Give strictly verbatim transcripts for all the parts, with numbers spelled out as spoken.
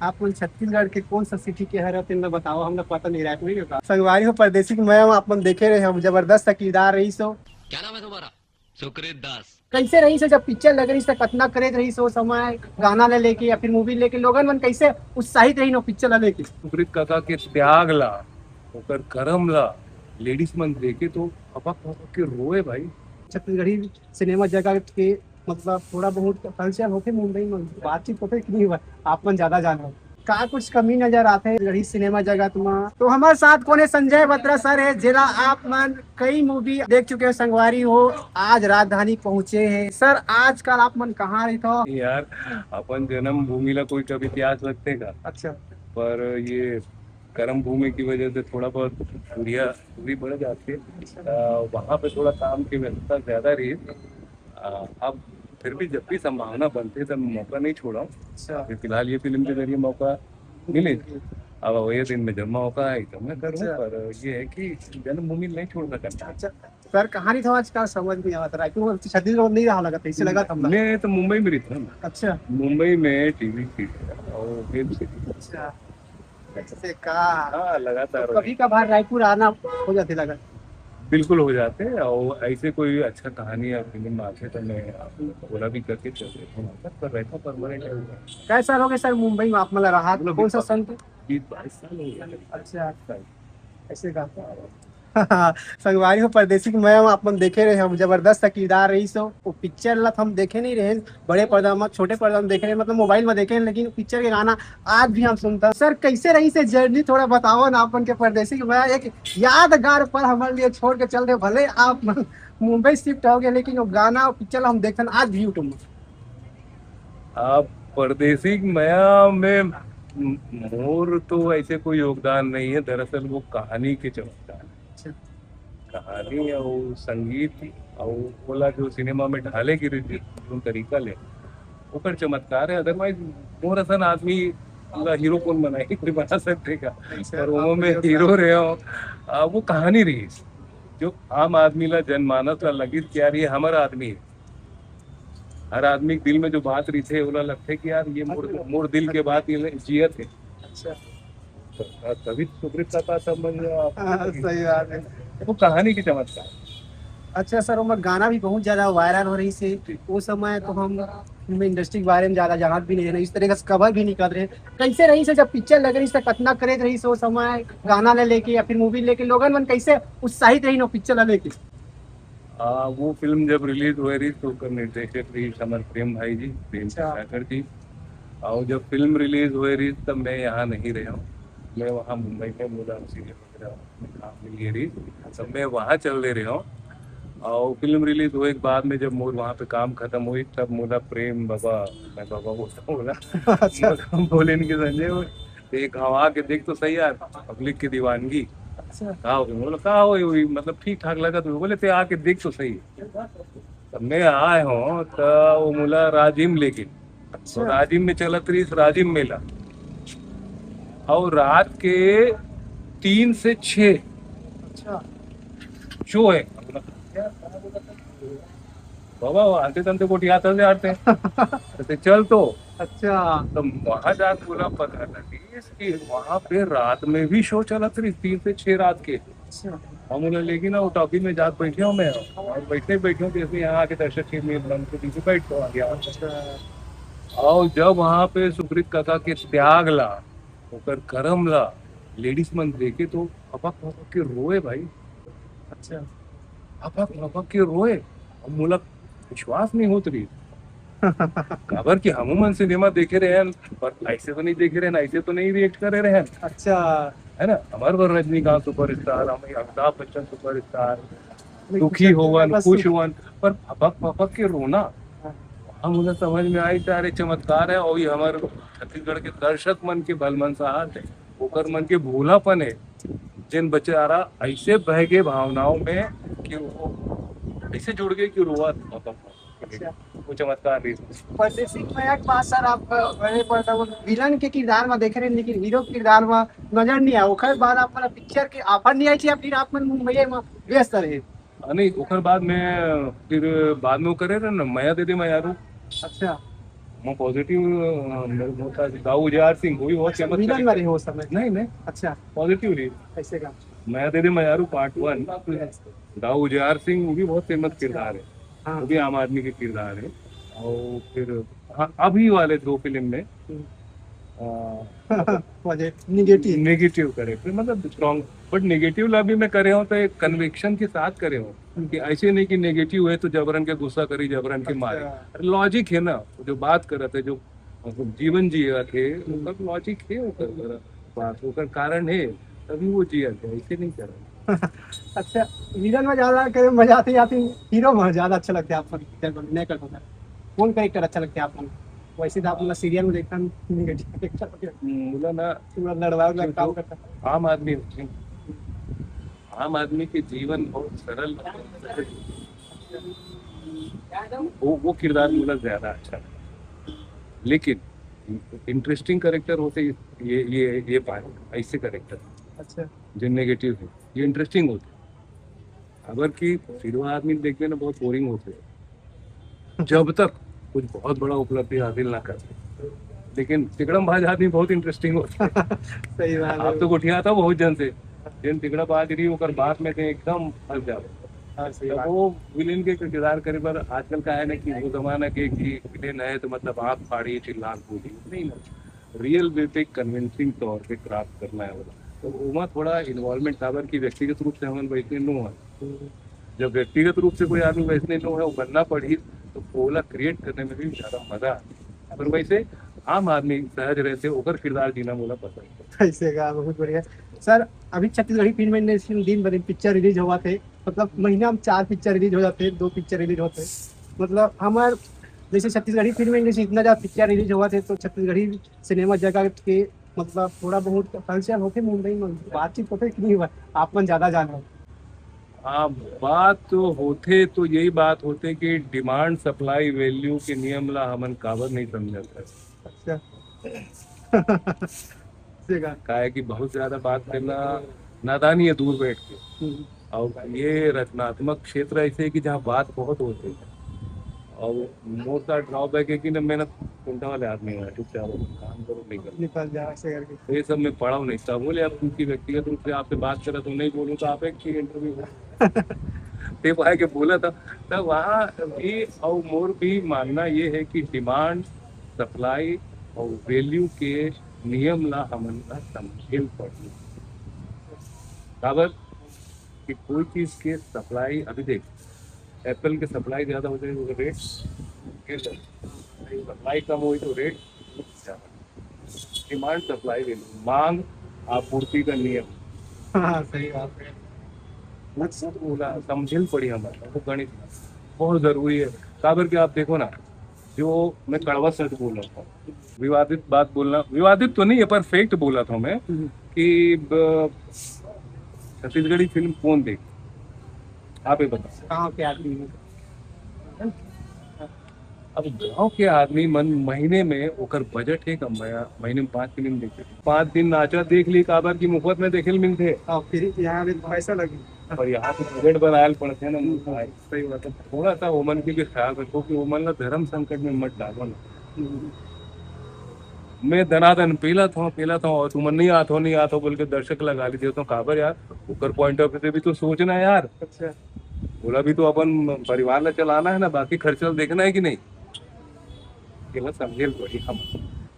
आप मन छत्तीसगढ़ के कौन सा सिटी के हरे, तेन ला बताओ, हमला पता नहीं, रायपुर ही होगा। संगवारी हो, परदेसी के मया में आप मन देखे रहे हो, जबरदस्त किरदार रहिस हो। क्या नाम है तुम्हारा? सुकृत दास। कैसे रहिस हे, जब पिक्चर लग रहिस हे, कतना क्रेज रहिस हे ओ समय, गाना ला लेके या फिर मूवी लेके, लोगन मन कैसे उत्साहित रहिन ओ पिक्चर ला लेके? सुकृत काका के त्याग ला, ओकर करम ला लेडीज मन देखे तो हपक हपक के रोए भाई। छत्तीसगढ़ी सिनेमा जगत के, मतलब, थोड़ा बहुत हलचल होथे मुंबई में, बातचीत होथे कि नहीं हुआ, आप मन ज्यादा जानो। का कुछ कमी नजर आथे छत्तीसगढ़ी सिनेमा जगत में? तो हमारे साथ कौन है? संजय बत्रा सर है, जेला आप मन कई मूवी देख चुके हो संगवारी हो। आज राजधानी पहुंचे हैं सर। आजकल आप मन कहाँ रहिथो? यार, अपन जन्मभूमि ला कोई कभी त्याग सकथे का? अच्छा। पर ये कर्म भूमि की वजह से थोड़ा बहुत दूरिया, दूरी बढ़ जाती है। अ, वहाँ पे थोड़ा काम की व्यस्तता ज्यादा रही। अ, अब फिर भी जब भी संभावना बनती है, तब मौका नहीं छोड़ा हूँ। अच्छा। अभी फिलहाल ये फिल्म के जरिए मौका मिले, अब वही दिन में जब मौका आए तो मैं करूँ। अच्छा। पर ये है कि जन्मभूमि नहीं छोड़ सकता। अच्छा सर, कहानी तो आजकल समझ नहीं आवत, रायपुर में छत्तीसगढ़ में नहीं रहा लगता, इससे लगा था हमला। मैं तो मुंबई में रहता हूँ। अच्छा। मुंबई में टीवी सीरियल और वेब सीरीज। अच्छा, ऐसे का? हाँ, लगातार तो हो कभी कभार रायपुर आना हो जाथे लगा? बिल्कुल हो जाथे, और ऐसे कोई अच्छा कहानी या फिल्म आथे तो मैं आपको बोला भी करके चल देता हूँ, पर रहता परमानेंट है। कैसा हो गया सर मुंबई में आप मन ला रहा? मतलब कौन सा बीस सन के? बीस बाईस साल हो गया। अच्छा, ऐसे का? संगवारी हो, परदेसी के मया में आप मन देखे रहे हो, जबरदस्त किरदार रहिस हो। वो पिक्चर ला तो हम देखे नहीं रहे, बड़े पर्दा में, छोटे पर्दा में देखे रहे, मतलब मोबाइल में देखे रहे, लेकिन पिक्चर के गाना आज भी हम सुनता। सर, कैसे रहिस हे जर्नी, थोड़ा बताओ ना। अपन के परदेसी के मया एक यादगार पल हमारे लिए छोड़ के चल रहे, भले आप मुंबई शिफ्ट हो गए, लेकिन वो गाना, पिक्चर ला हम देखथन आज भी YouTube में। आप परदेसी के मया में म-, मोर तो ऐसे कोई योगदान नहीं है, दरअसल वो कहानी के चमत्कार है। अच्छा। कहानी और संगीत और ओला जो सिनेमा में ढाले के जो तरीका ले, ओकर चमत्कार है। Otherwise मोर असन आदमी ला हीरो कौन बनाए? कोई बना सकथे का? अच्छा, पर ओमा आप में हीरो हीरो रहे हो, आ, वो कहानी रहिस जो आम आदमी ला, जनमानस ला लगिस कि यार, ये हमर आदमी है। हर आदमी के दिल में जो बात रहिथे, ओला लगथे कि यार, ये मोर, मोर दिल के बात ये जियत है। अच्छा। त-, तभी तो सुकृत का था संबंध। हाँ, सही बात है। वो कहानी के चमत्कार। अच्छा सर, ओमा गाना भी बहुत ज्यादा वायरल हो रहिस हे। वो समय तो हम फिल्म इंडस्ट्री के बारे में ज्यादा जानत भी नहीं रहे, इस तरीके से कवर भी नहीं कर रहे। कैसे रहिस हे, जब पिक्चर लग रहिस हे, कतना क्रेज रहिस हे ओ समय गाना ले लेके या फिर मूवी लेके, लोगन मन कैसे उत्साहित रहिन ओ पिक्चर ला लेके? आ, वो फिल्म जब रिलीज होए रहिस तो ओकर निर्देशक रहिस हमर प्रेम भाई जी, प्रेम अच्छा। सागर जी। और जब फिल्म रिलीज होए रहिस तब मैं यहाँ नहीं रहे हूँ, मैं वहाँ मुंबई में मोला सीरियल वगैरह में काम मिल गए रहिस, तब मैं वहाँ चल दे रहे हूँ। और फिल्म रिलीज होए के बाद में जब मोर वहाँ पे काम खत्म हुई, तब मोला प्रेम बाबा, मैं बाबा बोलता हूँ, बोला, अच्छा। हम बोले इनके संजय, वो एक हवा के देख तो सही यार, पब्लिक की दीवानगी। अच्छा। का हो गया? बोला, का हो गया? मतलब, ठीक ठाक लगा तुम्हें? बोले, ते आके देख तो सही। तब मैं आए हूँ तो वो मोला राजिम लेके, अच्छा। तो राजिम में चलत रहिस राजिम मेला, और रात के तीन से छः अच्छा। शो है। बाबा, वो आते तंते को टियाता से आते हैं। तो चल तो। अच्छा। तो वहाँ जाके बोला, पता लगी कि वहाँ पे रात में भी शो चलत रहिस, तीन से छः रात के। अच्छा। हम बोले, लेकिन वो टॉकी में जाके बैठे हूँ मैं, और बैठे बैठे हूँ, जैसे यहाँ आके दर्शक के लिए बंद को दीजिए, बैठ तो आ गया। अच्छा। और जब वहाँ पे सुकृत काका के त्याग ला, ओकर करम ला, लेडीज मन देखे तो हपक हपक के रोए भाई। अच्छा। हपक हपक के रोए। अब मोला विश्वास नहीं होत रहिस। काबर कि हमू मन सिनेमा देखे रहे हन, पर ऐसे तो नहीं देखे रहे हन, ऐसे तो नहीं रिएक्ट करे रहे हन। अच्छा। है ना, हमर बर रजनीकांत सुपरस्टार, हम अमिताभ बच्चन सुपरस्टार, लेकिन दुखी होवन, बस खुश होवन, पर फपक फपक के रोना, हाँ। वहाँ मुझे समझ में आई, सारे चमत्कार है। और ये हमारे छत्तीसगढ़ के दर्शक मन के भलमनसाहत है, ओकर मन के भोलापन है, जिन बेचारा ऐसे बह गए भावनाओं में कि वो ऐसे जुड़ गए कि रोआ था। अच्छा। वो चमत्कार रहिस। परदेसी में एक बात सर, आप, अ, मैंने पढ़ा था, वो विलन के किरदार में देखे रहे, लेकिन हीरो के किरदार में नजर नहीं आया। ओकर बाद आप मन पिक्चर के ऑफर नहीं आई थी, या फिर आप मन मुंबई में व्यस्त रहे? हाँ, नहीं, ओकर बाद में फिर बाद में वो करे रहे ना, मया दे दे मयारू। अच्छा। मैं पॉजिटिव। दाऊ उजियार सिंह, वो भी बहुत फेमस। विलन में रहे हो उस समय? नहीं, नहीं। अच्छा। पॉजिटिव रही। कैसे का? मया दे दे मयारू पार्ट वन। दाऊ उजियार सिंह, वो भी बहुत फेमस किरदार है। हाँ। वो भी आम आदमी के किरदार है। और फिर, हाँ, अभी वाले दो फिल्म में, हम्म। आ, निगेटिव। निगेटिव करेक्टर, मतलब स्ट्रॉन्ग, बट निगेटिव ला भी मैं करे हूँ तो एक कन्विक्शन के साथ करे हूँ। हम्म। कि ऐसे नहीं कि निगेटिव है तो जबरन के गुस्सा करी, जबरन के मारे। अच्छा। लॉजिक है ना, जो बात करत है, जो मतलब जीवन जियत है, हम्म। ओकर लॉजिक है, ओकर बात, ओकर कारण है, तभी वो जियत है, ऐसे नहीं करे। अच्छा, विलन में ज्यादा करे मजा आते या फिर हीरो में ज्यादा अच्छा लगता है आपको? जनरल नहीं कर सकता। कौन कैरेक्टर अच्छा लगता है आपको? वैसे तो आप लोग सीरियल में देखता नहीं, नेगेटिव कैरेक्टर। हम्म, बोला ना। पूरा लड़वा उड़वा क्यों काम तो करता है। आम आदमी होते हैं। आम आदमी के जीवन बहुत सरल, वो, वो किरदार मुझे ज्यादा अच्छा लगा। लेकिन इंटरेस्टिंग कैरेक्टर होते ये, ये, ये पाए, ऐसे कैरेक्टर। अच्छा। जो नेगेटिव है, ये इंटरेस्टिंग होते। अगर कि सिरवा आदमी देखबे ना, बहुत बोरिंग होते, जब तक कुछ बहुत बड़ा उपलब्धि हासिल ना कर। लेकिन तिकड़म भाज आदमी बहुत इंटरेस्टिंग होते। सही बात है। आप तो गोठिया था बहुत जन से, जिन तिकड़ा बाज रही ओकर बात में थे एकदम फंस जाओ। हाँ, सही तो बात। वो विलेन के किरदार करे पर आजकल का है ना कि वो जमाना के कि विलेन है तो मतलब आंख फाड़ी चिल्लान बोली, नहीं ना, रियल वे पे कन्विंसिंग तौर पे क्राफ्ट करना है बोला। तो ओमा थोड़ा इन्वॉल्वमेंट, काबर कि व्यक्तिगत रूप से हमन वैसे नो है। जब व्यक्तिगत रूप से कोई आदमी वैसे नो है, वो बनना पड़ी, तो ओला क्रिएट करने में भी ज्यादा मजा आता। पर वैसे आम आदमी सहज रहते, ओकर किरदार जीना मोला पसंद है। ऐसे का बहुत बढ़िया। सर, अभी छत्तीसगढ़ी फिल्म इंडस्ट्री में दिन ब दिन पिक्चर रिलीज होवत हे, मतलब महीना में चार पिक्चर रिलीज हो जाते हैं, दो पिक्चर रिलीज होते हैं। मतलब हमार जैसे छत्तीसगढ़ी फिल्म इंडस्ट्री इतना ज्यादा पिक्चर रिलीज होवत हे, तो छत्तीसगढ़ी सिनेमा जगत के मतलब थोड़ा बहुत हलचल होते मुंबई में, बातचीत होते कि नहीं हुआ? आप मन ज्यादा जान रहे हो। हाँ, बात तो होते तो यही बात होते कि डिमांड सप्लाई वैल्यू के नियम ला हमन काबर नहीं समझत है। अच्छा। से का? काहे कि बहुत ज्यादा बात करना नादानी है दूर बैठ के। हम्म। और ये रचनात्मक क्षेत्र ऐसे है कि जहाँ बात बहुत होते हैं। और मोर साथ ड्रॉबैक है कि ना, मेहनत कुंटा वाले आदमी है, चुपचाप अपना काम करो, नहीं करो। निकल जाओ ऐसे करके। तो ये सब में पड़ा हूँ नहीं। सब बोले, अब क्योंकि व्यक्तिगत रूप से आपसे बात करा तो नहीं बोलूँ, तो आप एक ही इंटरव्यू ते पाए के बोला था। तो वहाँ भी और मोर भी मानना ये है कि डिमांड, सप्लाई और वैल्यू के नियम ला हमन ला समझे ल पड़ही। काबर कि कोई चीज के सप्लाई, अभी देख, एप्पल के सप्लाई ज्यादा हो जाए तो रेट गिर जाए, सप्लाई कम हुई तो रेट ज्यादा। डिमांड सप्लाई वैल्यू, मांग आपूर्ति का नियम। हाँ, सही बात है। वो सब बोला, समझे ल पड़ी हमारा, वो गणित बहुत जरूरी है। काबर कि आप देखो ना, जो मैं कड़वा सच बोल रहा था, विवादित बात बोलना, विवादित तो नहीं है पर फैक्ट बोला था मैं हम्म। कि ब-, छत्तीसगढ़ी फिल्म कौन देख, आप ही बताओ। गाँव के आदमी हैं। अब गांव के आदमी मन महीने में ओकर बजट है कम भैया, महीने में पांच फिल्म देखे, पांच दिन नाचा देख ली, काबर की मुफ्त में देखे ल मिलते। हाँ, फिर यहाँ भी पैसा लगे। पर यहाँ तो बजट बनाए ल पड़ते हैं ना भाई। सही बात है। थोड़ा सा ओमन के भी ख्याल रखो कि ओमन ला धर्म संकट में मत डालो ना। हम्म। मैं दनादन पेलत हूँ, पेलत हूँ, और तुमन नहीं आत हो, नहीं आत हो बोल के दर्शक लगा ली देता हूँ। काबर यार, ओकर पॉइंट ऑफ व्यू से भी तो सोचना है यार। अच्छा। बोला भी तो अपन परिवार ला चलाना है ना, बाकी खर्चा देखना है कि नहीं, ये बस समझे ल पड़ी हम।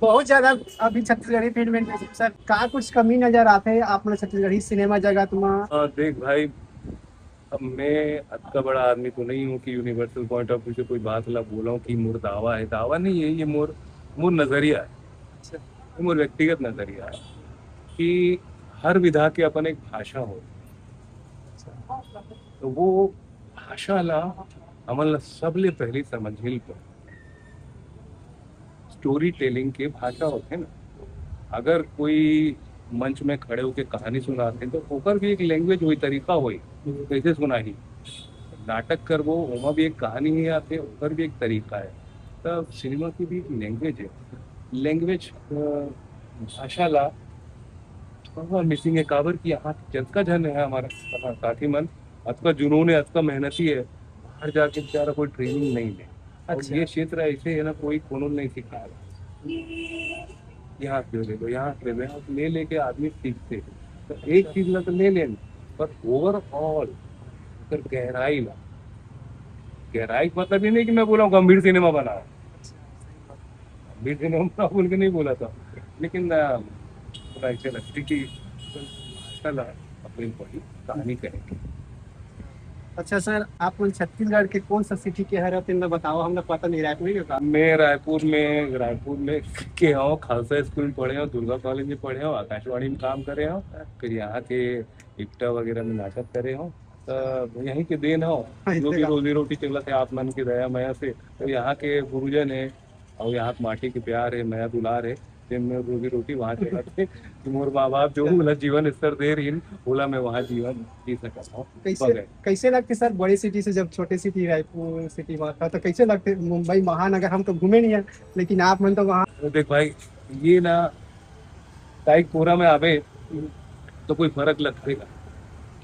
बहुत ज्यादा अभी छत्तीसगढ़ी फिल्म इंडस्ट्री, सर, का कुछ कमी नजर आते हैं आप लोग छत्तीसगढ़ी सिनेमा जगत में? हाँ, देख भाई, अब मैं अतका बड़ा आदमी तो नहीं हूँ कि यूनिवर्सल पॉइंट ऑफ व्यू से कोई बात ला बोला हूँ कि मोर दावा है। दावा नहीं है, ये मोर, मोर नजरिया है। अच्छा। ये मोर व्यक्तिगत नजरिया है कि हर विधा के अपन एक भाषा हो, तो वो भाषा ला हमन ला सबले पहले समझिल पर स्टोरी टेलिंग के भाषा होथे ना। अगर कोई मंच में खड़े होके कहानी सुनाथे तो ओकर भी एक लैंग्वेज होही, तरीका होही, कैसे सुनाही। नाटक करबो, ओमा भी एक कहानी ही आथे, ओकर भी एक तरीका है। तब सिनेमा की भी एक लैंग्वेज है। लैंग्वेज, अ, भाषा ला थोड़ा मिसिंग है। काबर कि यहाँ जतका झन है हमारा साथी मन, अतका जुनून है, अतका मेहनती है, बाहर जाके बेचारा कोई ट्रेनिंग नहीं ले। और अच्छा। ये क्षेत्र ऐसे है ना, कोई कोनो नहीं सिखाएगा। यहाँ से ले लो, यहाँ से ले लो, यहाँ से ले लेके आदमी सीखते हैं। तो एक चीज ला तो ले लेन, पर ओवरऑल अगर गहराई ला, गहराई का मतलब ये नहीं कि मैं बोला हूँ गंभीर सिनेमा बनाओ, गंभीर सिनेमा बनाओ बोल के नहीं बोला था, लेकिन अ, थोड़ा ऐसे लगती कि भाषा ला अपनी बड़ी कहानी कहेंगे। अच्छा सर, आप मन छत्तीसगढ़ के कौन सा सिटी के हरे, तेन ला बताओ, हमला पता नहीं, रायपुर ही का? मैं रायपुर में, रायपुर में के हूँ, खालसा स्कूल में पढ़े हूँ, दुर्गा कॉलेज में पढ़े हूँ, आकाशवाणी में काम करे हूँ, फिर यहाँ के इप्टा वगैरह में नाटक करे हूँ। तो यहीं के देन हो, हाँ, जो भी इतने रोजी रोटी चलत है आप मन के दया मया से। तो यहाँ के गुरुजन है और यहाँ के माटी के प्यार है, मया दुलार है, जिनमें रोजी रोटी वहाँ चलत है। कि मोर माँ बाप जो मोला जीवन स्तर दे रही, ओला मैं वहाँ जीवन जी सकत हूँ। कैसे वगैरह। कैसे लगते सर, बड़ी सिटी से जब छोटे सिटी रायपुर सिटी में था, तो कैसे लगते मुंबई महानगर? हम तो घूमे नहीं है, लेकिन आप मन तो वहाँ तो देख भाई, ये ना ताइकपुरा में आवे तो कोई फर्क लगते का?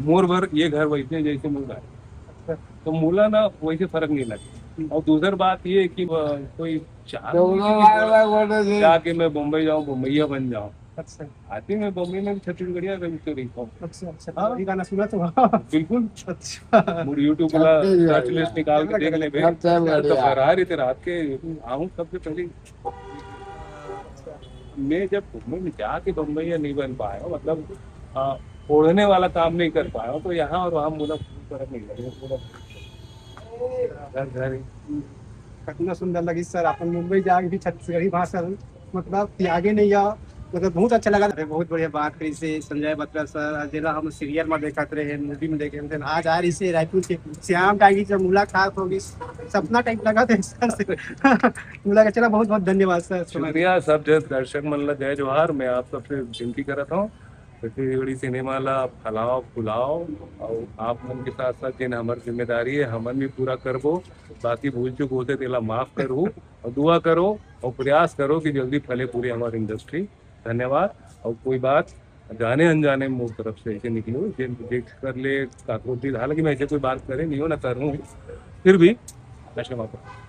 मोर बर ये घर वैसे जैसे मोर घर, तो मोला ना वैसे फर्क नहीं लगता। और दूसर बात ये कि अ, कोई चाह दोनों अलग अलग होने से जाके मैं बम्बई जाऊँ, बम्बैया बन जाऊँ। अच्छा आते मैं बम्बई में भी छत्तीसगढ़िया रही तो रही हूँ। अच्छा अच्छा, हाँ। तो ये गाना सुना तो? बिल्कुल। अच्छा। मोर YouTube वाला छत्तीसगढ़िया। सर्च लिस्ट निकाल के देख लेबे। सब सब तो बढ़िया। फरार ही थे रात के, आऊँ सबसे पहले। मैं जब बम्बई में जाके बम्बैया नहीं बन पाया हूँ, मतलब आ, ओढ़ने वाला काम नहीं कर पाया हूँ, तो यहाँ और वहाँ मुझे फर्क नहीं लगेगा। पूरा घर घर ही। कितना सुंदर लगी सर, अपन मुंबई जाके भी छत्तीसगढ़ी भाषा मतलब त्यागे नहीं है, मतलब बहुत अच्छा लगा। अरे बहुत बढ़िया बात करी से संजय बत्रा सर, जेला हम सीरियल में देखत रहे, मूवी में देखे रहे, आज आ रही से रायपुर के श्याम टागी से मुलाकात होगी, सपना टाइप लगा था सर से। मुलाकात, चला बहुत बहुत धन्यवाद सर। शुक्रिया सब जस दर्शक मन ला जय जोहार। मैं आप सबसे विनती करत हूँ छत्तीसगढ़ी सिनेमा ला फैलाओ फुलाओ, और आप मन के साथ साथ जिन हमार जिम्मेदारी है हमन भी पूरा करबो। बाकी भूल चूक होते तेला माफ करो और दुआ करो और प्रयास करो कि जल्दी फले पूरी हमारी इंडस्ट्री। धन्यवाद। और कोई बात जाने अनजाने में मोर तरफ से ऐसे निकलो, जे जे कर ले काकरो दिल, हालांकि मैं ऐसे कोई बात करे नहीं हो ना करूँ, फिर भी मैं क्षमा करूँ।